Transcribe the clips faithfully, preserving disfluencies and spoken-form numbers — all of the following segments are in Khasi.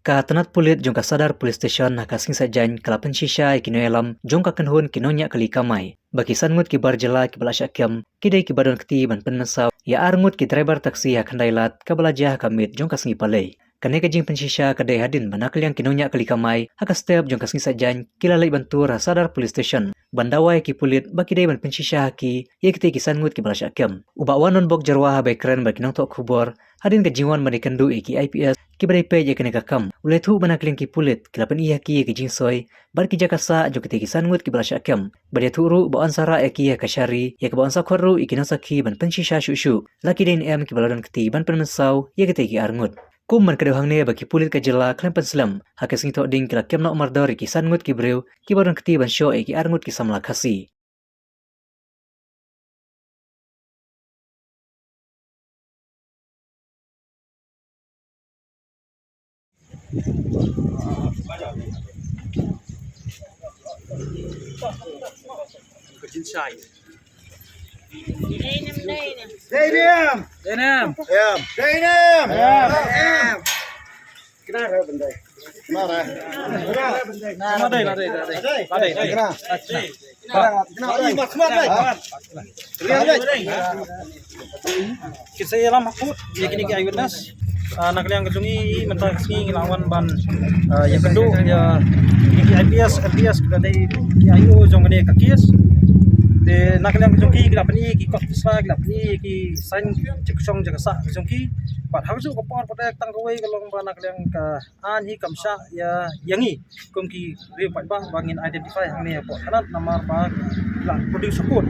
Ka tnat pulit jong ka Sadar Police Station ha ka sngi Saitjaiñ ka la pynshisha ïa ki nongïalam jong ka kynhun ki nongñiah kali kamai ba ki san ngut ki bar jylla kiba la shah kem ki dei kiba don kti ban pynmynsaw ïa ar ngut ki driver taxi ha Khyndai Lad kaba la jia ha ka miet jong ka sngi Palei. Kane ka jingpynshisha ka dei hadien ba na ka liang ki nongñiah kali kamai ha ka step jong ka sngi Saitjaiñ ki la leit ban tur ha Sadar Police Station ban dawa ïa ki pulit ba ki dei ban pynshisha ha ki ïa kitei ki san ngut kiba la shah kem. U Bah Wanonbok Jyrwa haba ïakren bad ki nongthoh khubor hadien ka jingwan ban ïakynduh ïa ki I P S kiba dei peit ïa kane ka kam, u la ïathuh ba na ka liang ki pulit ki la pyni ha ki ïa ki jingsoi bad ki jaka sah jong kitei ki san ngut kiba la shah kem. Bad ïathuh ruh ba yn sa rah ïa ki ha kashari, ïa kaba yn sa khot ruh ïa ki nongsakhi ban pynshisha shuh shuh la ki dei ne em kiba la don kti ban pynmynsaw ïa kitei ki ar ngut. Kum ban kdew hangne ba ki pulit ka jylla khlem pynslem ha ka sngi Thohdieng ki la kem noh mardor ïa ki san ngut ki briew kiba don kti ban shoh ïa ki ar ngut ki samla Khasi. Dei nem. Dei nem. Dei nem. Dei nem. Dei nem. Kena re bendai. Kena re. Kena re bendai. Kena re bendai. Kena re bendai. Kena re bendai. Kena re bendai. Kena re bendai. Kena re bendai. Kena re bendai. Kena re bendai. Kena re bendai. Kena re bendai. Ki sa ïalam ha kut ïa kine ki eyewitness. Ah, na ka liang ka jong ngi mynta ka sngi ngi la wan ban, ah, ïakynduh ïa kine ki I P S, L P S, ki dei ki I O jong kane ka case. Te na ka liang ka jong ki, ki la pyni ki kot ki sla, ki la pyni ki sign, jaka shong jaka sah ka jong ki. Bad ha kajuh ka por pat tang kawei ka long ba na ka liang ka aiñ hi kam shah ïa, ïa ngi kum ki riew paidbah ba ngin identify hangne hapoh thanat namar ba la produce ha kut.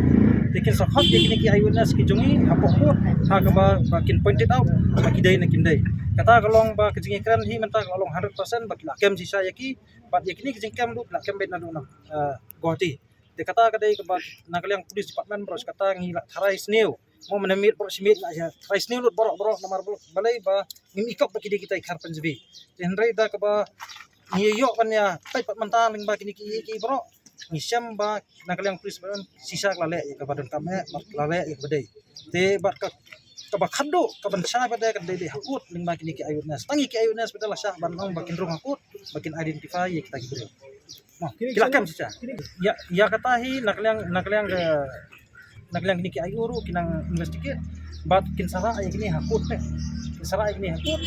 Te kin sa khot ïa kine ki eyewitness ki jong ngi hapoh kut ha kaba ba kin point it out ba ki dei ne kim dei. Kata ka long ba ka jingïakren hi mynta ka la long hundred percent ba ki la kem shisha ïa ki, bad ïa kine ki jingkem ruh ki la kem beit naduh na, eh, Guwahati. Te kata ka dei kaba na ka liang police department baroh shi katta ngi la tharai sniew. Mo mynmiet baroh shi miet la ïa tharai sniew lut baroh baroh namar baroh balei ba ngim i kop ba ki dei kita ki khar pynjybi. Te hynrei da kaba ngi ïoh ban ïa peit pat mynta lyngba kine ki ïa ki baroh, ngi shem ba na ka liang police ba shisha ka la leh ïa kaba donkam eh, bad ka la leh ïa kaba dei. Te bad ka, kaba khatduh kaban shai pat de ka dei dei ha kut lyngba kine ki eyewitness. Tang ïa ki eyewitness pat de la shah ban ong ba kin rung ha kut ba kin identify ïa kita ki briew. Mo, ki la kem shisha. Ïa, ïa kata hi na ka liang, na ka liang ka, na ka liang kine ki I O ruh ki nang investigate. Bad kin sa rah ïa kine ha kut te. Kin sa rah ïa kine ha kut.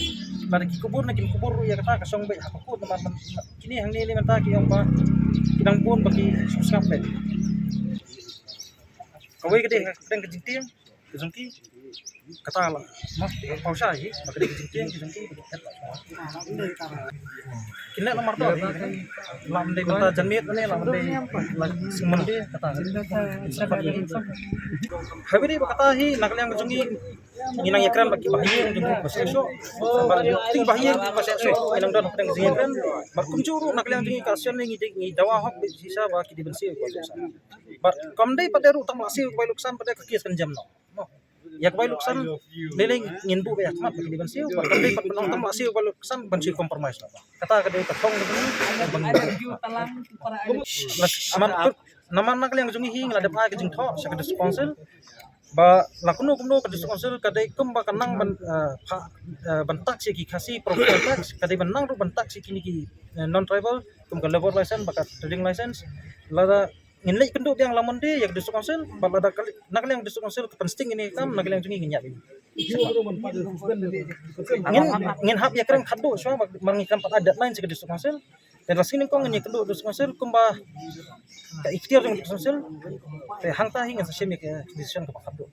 Lada ki kubur ne kim kubur ruh ïa kata ka shong beit ha kut namar kine hangne ne mynta ki ong ba ki dang bun ba ki sngap beit. Kawei ka dei ka dang ka jingtieng. Ki jong ki kata la ma paw sha hi ba ka dei ka jingtieng ki jong ki. Kin leh namar to hi la dei mynta janmiet ne la dei la sngmon dei kata. Haba dei ba kata hi na ka liang ka jong ngi ngi nang ïakren bad ki bahaïing jong ngi ba shisha. Bad ki bahaïing ba shisha ngi nang don ka jingïakren bad kumjuh ruh na ka liang jong ngi ka shisha ngi dei ngi dawa hok ba shisha ba ki dei ban siew ba shisha. Bad kam dei pat de ruh tang la siew ba luksan pat de ka case kan jem noh. Ïa ka bai luksan lei lei ngin buh ïa khmat ba ki dei ban siew. Bad kam dei pat ban ong tang la siew ba luksan ban siew compromise la. Kata ka dei ka thong ka dei ban namar namar na ka liang jong ngi hi ngi la dep ai ka jingthoh sha ka district council. Ba la kumno kumno ka district council ka dei kum ba ka nang ban, eh, pha, eh, ban tax ïa ki Khasi property tax, ka dei ban nang ruh ban tax ïa kine ki, eh, non tribal kum ka labour license bad ka trading license. Lada ngin leit kynduh biang la Monday ïa ka district council bad lada ka na ka liang district council ka pynsting ïa kane ka kam na ka liang jong ngi ngin ïa. Ngin, ngin hap ïakren khatduh shuwa ba mar ngi kam pat ai deadline sha ka district council. Te la sngi nyngkong ngin ïakynduh district council kumba ka ikhtiar jong district council. Te hangta hi ngin sa shim ïa ka decision kaba khatduh.